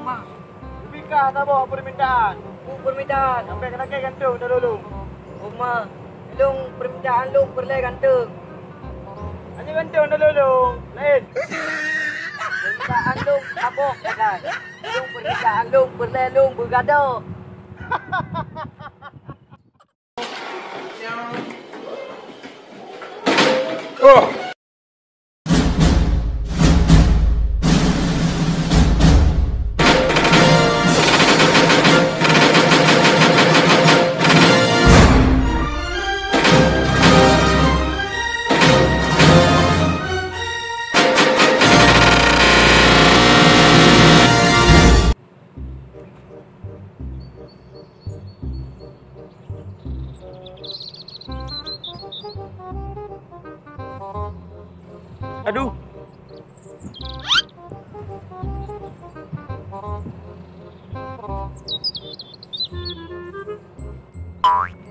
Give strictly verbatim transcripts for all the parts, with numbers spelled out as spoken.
Ma, bika saboh permintaan. Peue permintaan? Sampai keunan keu gantong dalulung. Oh ma, lôn permintaan lôn peureulèe gantong. Hana gantong dalulung, laén. Permintaan lôn saboh sagai. Lôn permintaan lôn peureulèe lôn beugadôh. Aduh.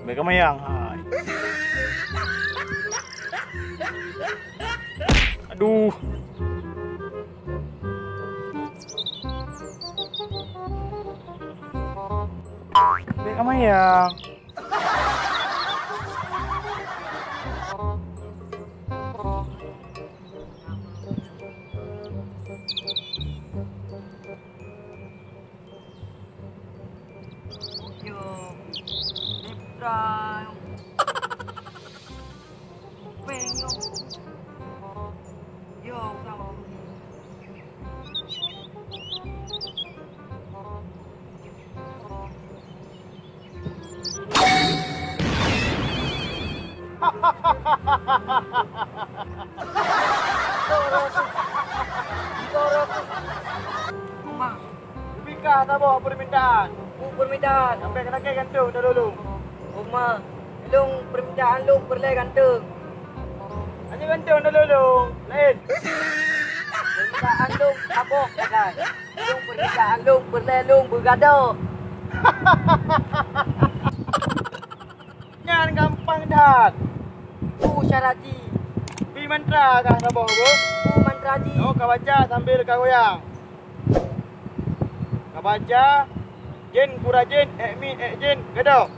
Bèk kamayang. Hai. Aduh. Bèk kamayang. Uma, bika saboh permintaan. Peue permintaan? Sampai keunan keu gantong dalulung. Uma, lôn permintaan lôn peureulèe gantong. Hana gantong dalulung, laén. Permintaan lôn saboh sagai. Lôn permintaan lôn peureulèe lôn beugadôh. Nyan gampang that. Peue syarat jih? Bri mantra kah saboh, Bos. Peue mantra jih? Nyoe kabaca sambil kagoyang. Kabaca, "Jén kurajén, ék mi ék jén, gadôh."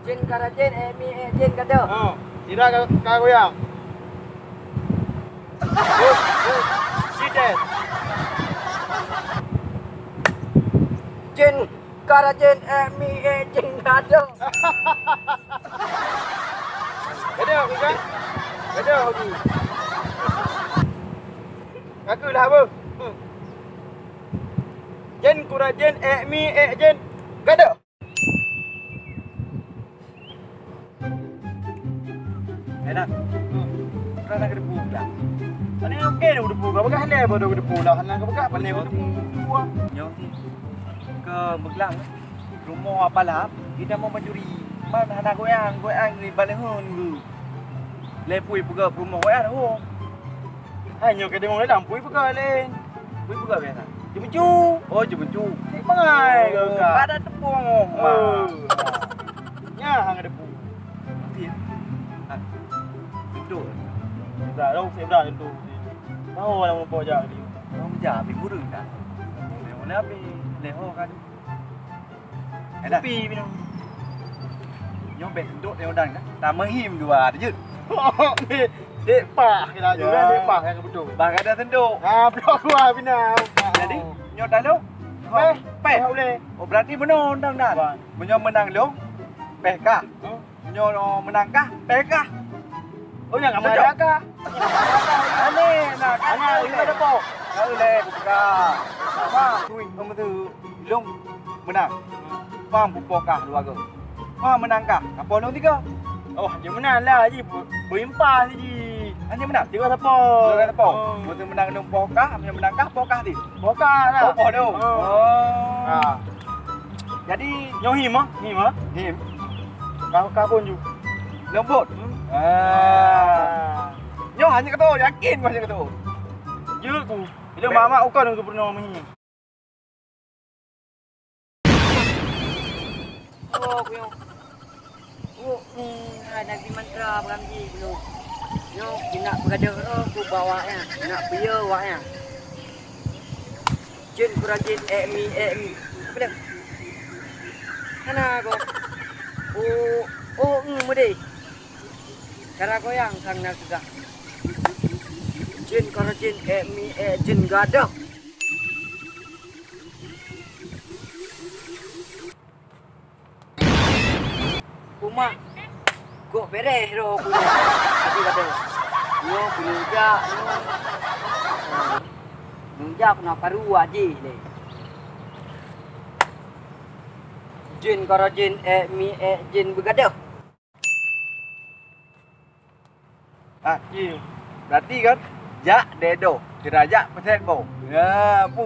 Jén karajén, ék mi ék jén, gadôh. Ha, sira ka, kagoyang. Bos, bos. Jites. Jén karajén, ék mi ék jén, gadôh. Gadôh, bukan? Gadôh lagi. Ka keuh lah, beuh. Jén kurajén, ék mi ék jén, gadôh. Eh, Nat. Pernah na keudepu dah? Tadi oke dah keudepu. Kau peugah lé baru keudepu dah. Hana kau peugah pandai keudepu. Nyoe ti. Keu beuglang. Rumoh apalah, kita mau mencuri. Man hana goyang, goyang di balehon tu. Lé pui peugah rumoh goyang tu. Hai nyoe ka deungoe lam pui peugah lé. Pui peugah biasa. Jeumeucu. Oh, jeumeucu. Cik bangai kau ka. Pada tepung. Oh. Nya hang ada pui. Mati. Ah. Betul. Dah, dah usik dah tentu. Tahu orang mau jak dia. Orang jak habis burung dah. Boleh habis. Leho kan. Enak. Kopi minum. Nyoe bèk dok nyoe dang dah. Tameuhim dua jeuet. Dek pah kira juga, dek pah yang betul. Bah kada sendok. Ah, blok gua bina. Jadi, nyoe dah lo. Peh, peh. Peh uleh. Oh, berarti benar undang dah. Wah. Meunyoe menang lo, peh kah. Hmm. Nyoe menang kah, peh kah. Oh, yang kamu ada kah? Aneh, nah, kan. Aneh, lima depok. Kau leh buka. Apa? Kui, kamu tu. Lôn meunang. Pam bupoh kah dua go. Pam meunang kah? Kapoh lôn tiga. Oh, hana meunang lah, ji beuimpas ji. Hana meunang? Tiga sapo. Tiga sapo. Oh. Meusti meunang lôn poh kah, meunang kah poh kah ti. Poh kah lah. Oh, poh lôn. Oh. Oh. Ha. Jadi nyoe him ah, him ah. Him. Kah kah pun ju. Lembut. Hmm. Ah. Nyoe hanya kata yakin hanya kata. Jeuet ku. Bila mamak ukai dengan gubernur meuhim. Oh, kuyong. Oh, hmm, hai Nabi mantra barang jih nyoe. Nyoe keuneuk peugadôh roh ku bak awak nyan, keuneuk peuyôh awak nyan. Jén keu rajin ék mi, ék mi. Apa dia? Hana goe. Oh, oh, hmm, meudeh. Cara goyang sang na seugah. Jén keu rajin ék mi, ék jén gadôh. Uma, kok beres roh ku nyoe. Tapi kata, nyoe ku neujak, nyoe. Neujak ku na karu aji lé. Jén keu rajin ék mi, ék jén beugadôh. Ah, iya. Berarti kan, jak deh doh, sira jak peuset boh. Ya, pu.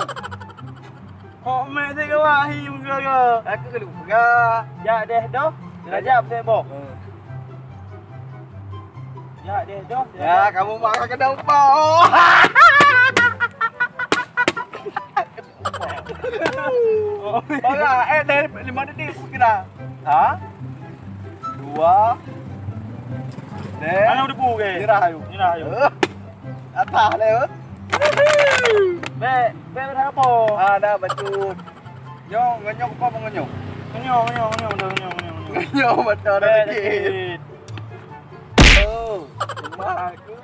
Kok mek teuka wahai muka ke? Aku kena peugah. Jak deh doh, sira jak peuset boh. Eh. Jak deh doh, sira ya, jak kamu marah kena upah. Orang, eh, dari lima detik aku kira. Ha? Dua. Deh. Mana udah pukul, eh? Nyerah, ayo. Nyerah, ayo. Eh, atas, leh, eh. Bek, bek, bek apa? Ah, dah, bacut. Nyoh, ngenyok apa mau ngenyok? Ngenyok, ngenyok, ngenyok, dah, ngenyok, ngenyok, ngenyok. Ngenyok, betul, dah, bek, dikit. Oh, rumah aku.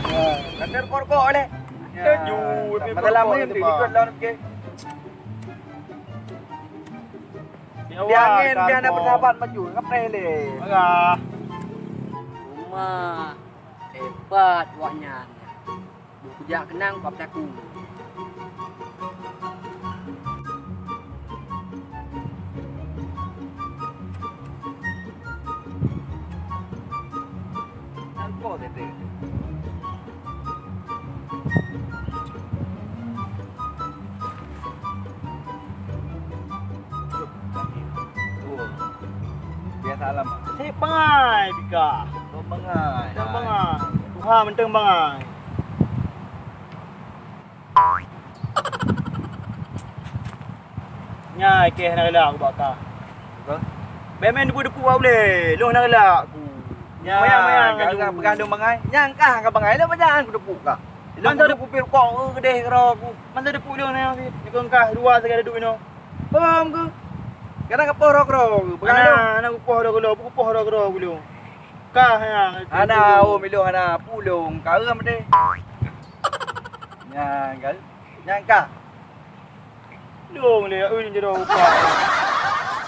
Ya, kata rukok-rukok leh. Ya, laju, tak masalah, main tu, ikut lawan, okey. Dia angin, dia nak bersahabat maju, ngapain leh? Marah. Uma, hebat awak nyan. Bukujak keunang bak takue. Biasa lama. Cek bangai pika. Bangai. Bangai. Tuhan menteng bangai. Nyan keh na rila aku bak kah. Apa? Bèk meu'en deupuk-deupuk bak ulèe. Lôn na rila aku. Nyan, mayang-mayang ka laju. Peugah lôn bangai. Nyan kah ka bangai, lôn pajan kudeupuk kah. Lôn kudeupuk pih rukok keudeh keudroe aku. Masa deupuk lôn nyan, dikeue kah dua sigoe duek inoe. Paham keu? Kadang ka poh droe keudroe. Peugah lôn. Hana, hana kupoh droe keudroe, kupoh droe keudroe aku lôn. Kah nyan. Hana, oh, milôn hana pulông. Ka rhom deh. Nyan kan. Nyan kah. Lôn lé, ui, jaroe upah.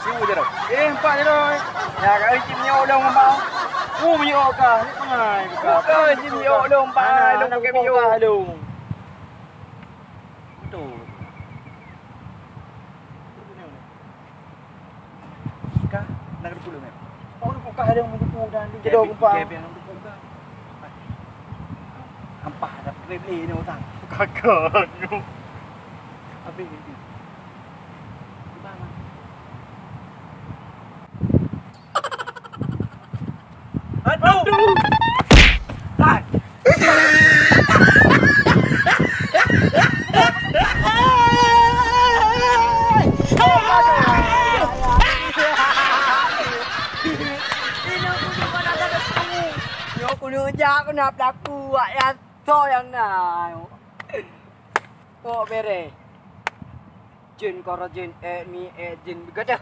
Sibu jaroe. Eh, empat jaroe. Ya, ka ui cit nyoe lôn empat. Uh, miyok kah, ni pengai kah. Bukan cit nyoe lôn empat, lôn pakai miyok. Kah lôn. Betul. Kah, nak deupuk lôn, eh? Oh, deupuk kah ada yang deupuk dan dia jaroe kumpak. Kayak yang deupuk kah. Ampah dah play-play ni orang. Kakak nyu. Habis ni. Bang. Aduh. Aduh. Hai. Nyoe keuneuk jak keuneuk peulaku wak nyan. Soe nyang na? Kok bereh? Jén koro jén, ék mi ék jén beugadôh.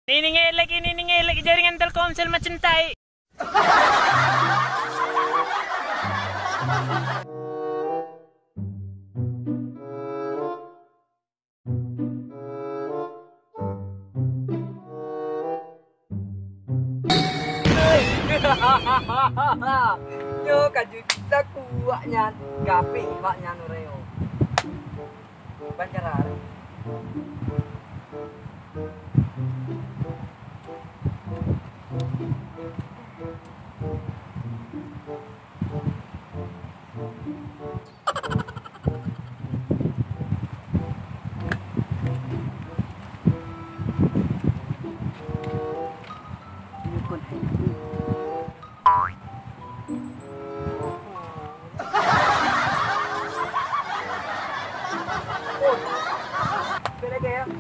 Ni ninggai lagi, ni ninggai lagi jaringan Telkomsel macam tai. Nyoe ka jeuet laku awaknyan, ka pih awaknyan uroe nyoe. Ban cara. Ai,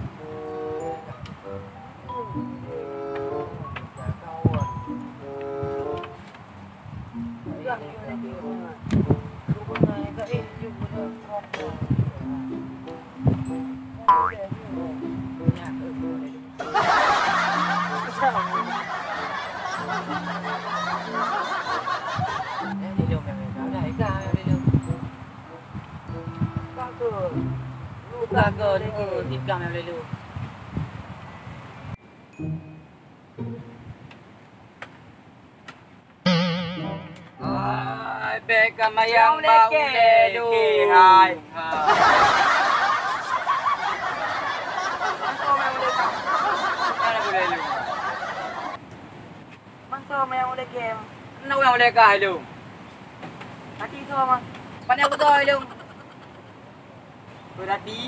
bèk ka mayang bak ulèe lôn. Hai, hai. Masa mayang ulèe kèe? Na mayang ulèe kah ilôn? Tadi soe, Ma? Pandai aku soe ilôn. Berarti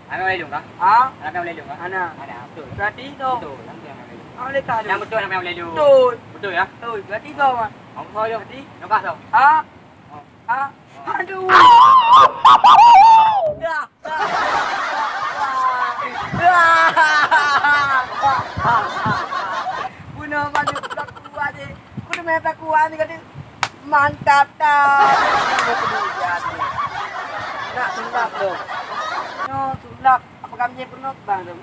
ana ulèe lôn kah? Ha? Ana ulèe lôn kah? Ana. Ana, betul. Berarti soe? Betul, ana ulèe lôn. Ana ulèe kah ilôn? Yang betul ana ulèe lôn. Betul. Betul ya? Betul. Berarti soe, Ma? Kamu soe ilôn? Berarti? Nyoka soe? Ha? Oh. Ha? Aduh. Dah. Bunoe madu pelaku aja. Kudu main pelaku ni kata. Mantap tak? Nak sulap tu. No sulap. Apa kami pernah bang tu?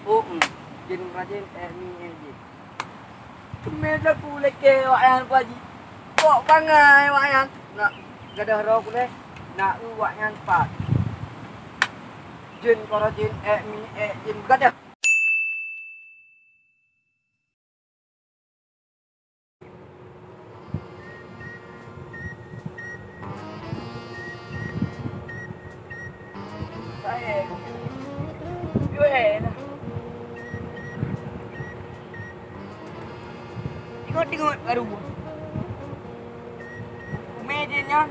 Oh, hmm. Jin rajin, eh, ni, eh, jin. Teumé teupeu lakèe awaknyan, Pak Haji. Kok bangai awaknyan. Nak gadôh droe kulèh, nak eu awaknyan pat. Jén kara jén, èk mi èk jén, gadôh. Ingat-ingat baru. Umé jén nyan.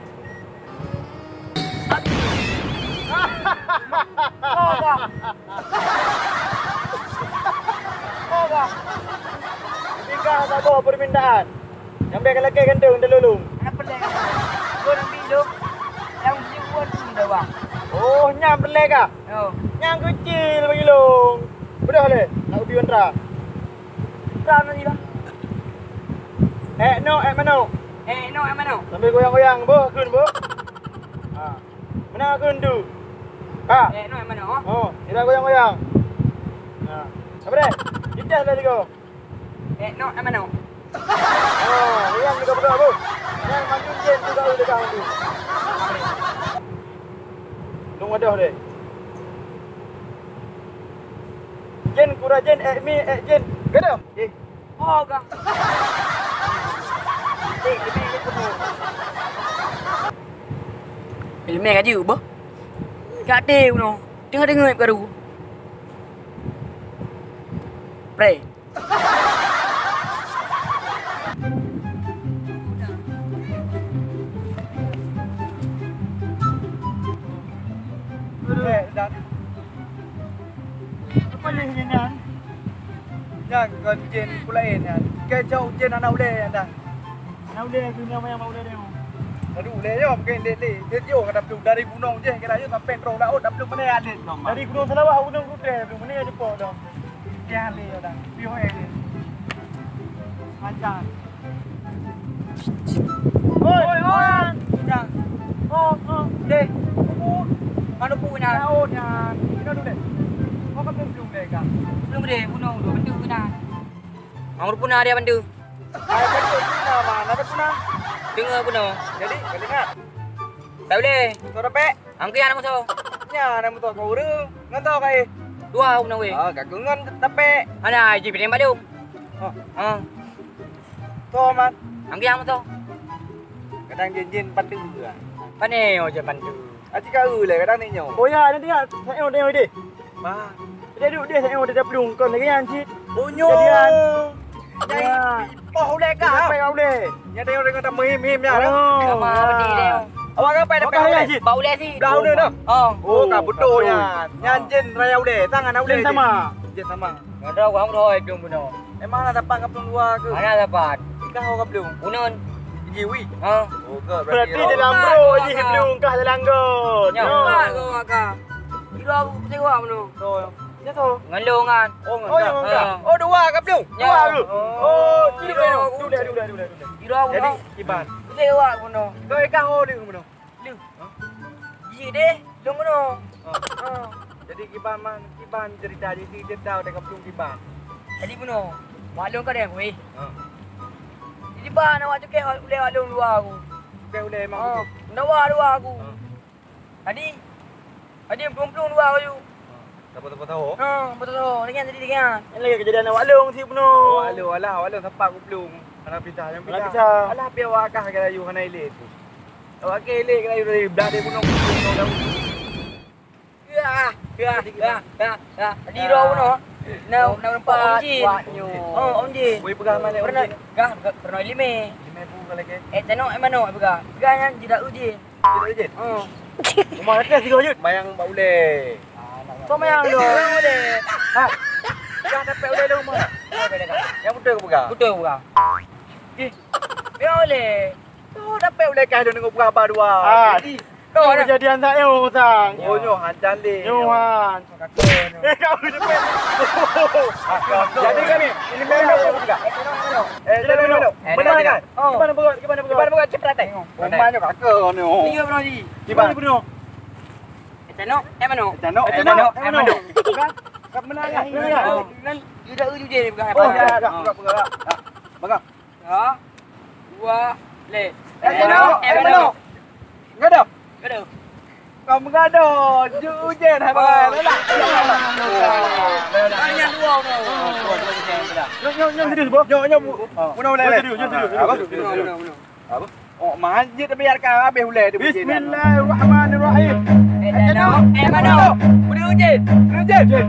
Oh, bah. Oh, bah. Tiga saboh permintaan. Nyang bèk lakèe ganteng teululung. Hana peureulèe. Dua nabi lôn. Nyang jibuat tu dah, bah. Oh, nyan peureulèe kah? Oh. Nyang keucil bagi lôn. Beudôh lé, nak ubi mantra. Mantra mana ni, bah? Èk nok, èk manok. Èk nok, èk manok. Sambil goyang-goyang, boh, kheun, boh. Ha. Meunan kheun tu. Ha. Èk nok, èk manok, oh. Oh, sira goyang-goyang. Ha. Apa deh? Dipeugah lah tiga. Èk nok, èk manok. Oh, nyang tiga peuet, boh. Nyang makin jén tu gaul dekat tu. Lôn wadoh deh. Jén kura jén, èk mi, èk jén. Gadôh. Eh. Oh, ga. Eh, leumèh ni penuh. Leumèh ka jeuet, boh. Ka deh bunoe. Teungoh deungoe baru. Preh. Eh, dan. Apa ni nyan? Nyan kon jén pulaén nyan. Keu cok jén aneuk ulèe nyan dah. Aneuk ulèe tu nyang mayang bak ulèe dia. Lalu ulèe nyoe mungkin lé-lé. Dia jauh ka taplueng dari gunong jeh kira jeuh sampai troh laôt taplueng mana alet. Dari Gunong Salawah, Gunong Kutèe, taplueng mana jipok dah. Dia alet dah. Piôh alet. Lancar. Oi, oi, oi. Dah. Oh, oh. Deh. Mana pu na? Laôt nyan. Kita dulu deh. Kau kan belum belum deh kan? Belum deh, bunuh dulu. Bantu kena. Mau puna dia bantu. Hai, bantu puna mah. Ada puna. Dengar puna. Jadi, kau dengar. Tak boleh. Kau dapat? Angki anak musuh. Nya anak musuh kau urang. Ngan tau kai. Dua puna weh. Ah, kau ngan dapat. Ana, ji pideng balung. Oh. Ah. Toh, Man. Anggiang beutôi. Kadang jén-jén pandeue. Pane oh jén pandeue. Aci ka eu lé kadang ni nyoe. Oh ya, nanti ya, saya mau tengok deh. Bah. Dia duduk deh, saya mau dia pelung kon lagi yang cit. Oh nyoe. Jadian. Jadi poh ulèe ka. Sampai kau ulèe. Nya tengok dengan tak mehim-him ya. Oh. Sama ni dia. Awak apa dapat ulèe? Bak ulèe si. Belah ulèe dah. Oh. Oh, ka beutôi nyan. Nyan jén raya ulèe, tangan ulèe. Jén sama. Jén sama. Ngon droe ureueng droe dum bunoe. Memang na dapat kaplong dua ke? Hana dapat. Kah ho kaplong? Bunoe. Jiwi. Ha. Oh, ke berarti. Berarti dalam bro jih kaplong kah dalam got. Nyoe. Nyoe. Ka, ka, ka. Dua aku sewa bunoe. Oh, ya. Ya, tu. Ngon lôn kan. Oh, ngon. Oh, ya, ngon. Ha. Oh, dua ka plueng? Ya. Dua tu. Oh, oh, tiga tu. Dua, dua, dua, dua, dua. Tiga bunoe. Jadi, kiban. Sewa bunoe. Kau ikan ho di bunoe. Leuh. Ha? Jih deh, lôn bunoe. Ha. Ha. Jadi, kiban man, kiban cerita, jadi cerita udah ka plueng kiban. Jadi bunoe. Wak lôn ka deh, weh. Ha. Jadi, bah, nak wak cukeh ulèe wak lôn dua aku. Cukeh ulèe memang. Ha. Betul. Nak wak dua aku. Ha. Jadi, jadi plueng-plueng dua baju. Siapa-siapa tahu? Ha, betul tahu. Dengan jadi dengan. Yang lagi kejadian awak long si bunoe. Awak long, alah, awak long sapat ku plueng. Hana pisah, yang pisah. Hana pisah. Alah, pih awak kah ke layu hana ilek tu. Awak ke ilek ke layu dari belah dia bunoe. Ya, ya, ya, ya, ya. Tadi roh bunoe. Nah, nah, nampak Om Jin. Oh, Om Jin. Boleh pegang mana Om Jin? Pernah, pernah lima. Lima pun kalau ke. Eh, tengok, eh, mana pegang? Pegang yang tidak uji. Tidak uji. Oh. Rumah atas tiga uji. Mayang bak ulèe. Kau mayang lu. Mayang ulèe. Ha. Dah dapat ulèe lu rumah. Yang betul ke pegang? Betul pegang. Eh, mayang ulèe. Tu dapat ulèe kah dia nengok pegang abah dua. Ah. Jadi, tu kejadian tak nyoe sang. Oh, nyoe han candi. Nyoe han. Eh, kau dapat. Jadi kan ni, ini main apa juga? Eh, jadi main. Benar kan? Oh. Gimana buat? Gimana buat? Gimana buat? Cepat teh. Rumah nyoe kaka ni. Iya, bro, di. Gimana, bro? Eh, Cano, eh, Mano. Eh, Cano, eh, Mano. Bukan? Bukan benar kan? Benar kan? Oh. Kan, dia dah uji dia bukan. Oh, ya, ya, ya. Bukan, bukan, bukan. Ya. Bukan. Ha? Dua, le. Eh, Cano, eh, Mano. Enggak ada. Enggak ada. Kau mengadoh, ju ujen, hai, bang. Lelah. Banyak dua tu. Nyok, nyok, nyok, serius, bro. Nyok, nyok, bu-, bunuh ulèe. Serius, serius, serius. Apa? Bunuh, bunuh, bunuh. Apa? Oh, manjit biarkan habis ulèe tu. Bismillahirrahmanirrahim. Eh, Cano. Eh, Mano. Bunuh ujen. Bunuh ujen.